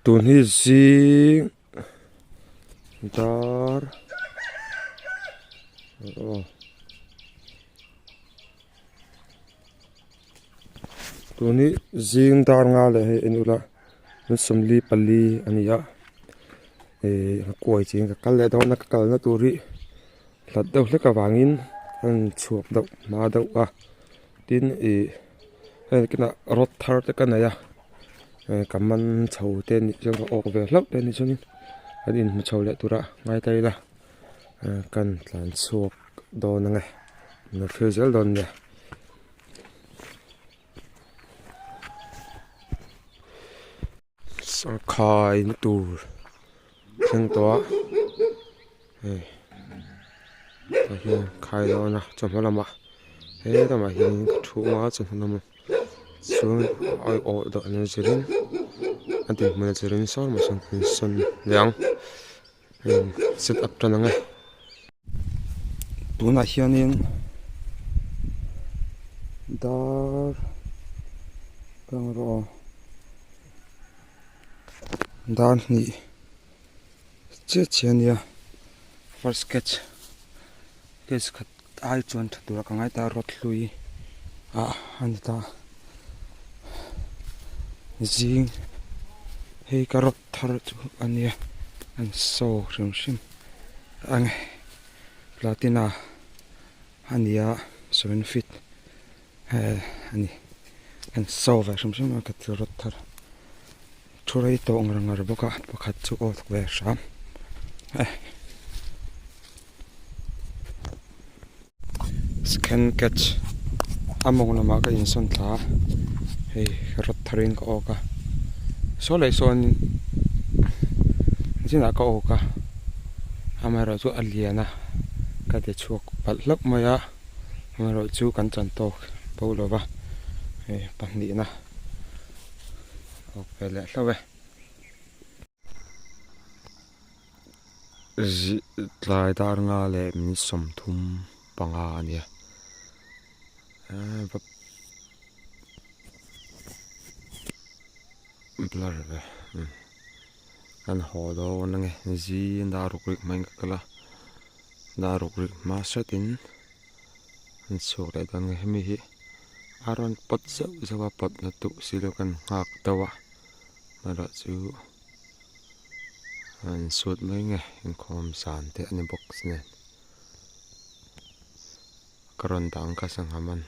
Tun hi zing dar aw tun hi zing dar nga leh hei en ula 44 a ni a ihh ka kuai chian ka kal leh dawn a ka kalna tur hi hlat deuh hlek avangin a rawn chhuak deuh hma deuh a tin ih hei kinah rod thar te ka nei a eh ka man chho te anih chuan ka awk ve hlauh te anih chuanin kan inhmu chho leh tura ngai ta ila eh kan tlan chhuak dawn ang e min thlir zel dawn nia. Sangkhai na tur thleng tawh a hei tah hian khai dawn a chawhma lamah he lamah hian ka thu a chawhma lamah chuan a awh dawh na zirin a dinhmun a zirin sawn maw sawn kan sawn leh ang hei set up tan ang e. Tunah hianin dar kang rawh aw dar hnih chiah chiah a nia first sketch sketch khat ai chuan tha tura ka ngai ta rod hlui ah a ni ta zing hei ka rod thar chu a nia an saw hrim hrim a ni platina a ni a 7 feet a ni an saw ve hrim hrim a ka ti rod thar thu rei tawh ngar ngar bawk a pakhat chu aw ve hram e. Second catch a mawng lamah ka insawn thla a hei rod tharin ka awk a saw leh sawn zinah ka awk a amaherawhchu a lian a ka ti chhuak palh hlauh mai a amaherawhchu kan chan tawk bo lova hei pahnihna awk ve leh hlauh e. Tlai dar nga leh min 35 a nia blur ve kan haw dawn ange zing dar ruk rik hmain ka kal a dar ruk rik hma hretin an chhuak leh dawn nge hemi hi a rawn pawt zeuh zeuh a pawt na duh si lo kan nghak deuh a amaherawhchu an sut mai nge inkhawm zan te a ni bawk nen ka rawn dah ang kha sangha man.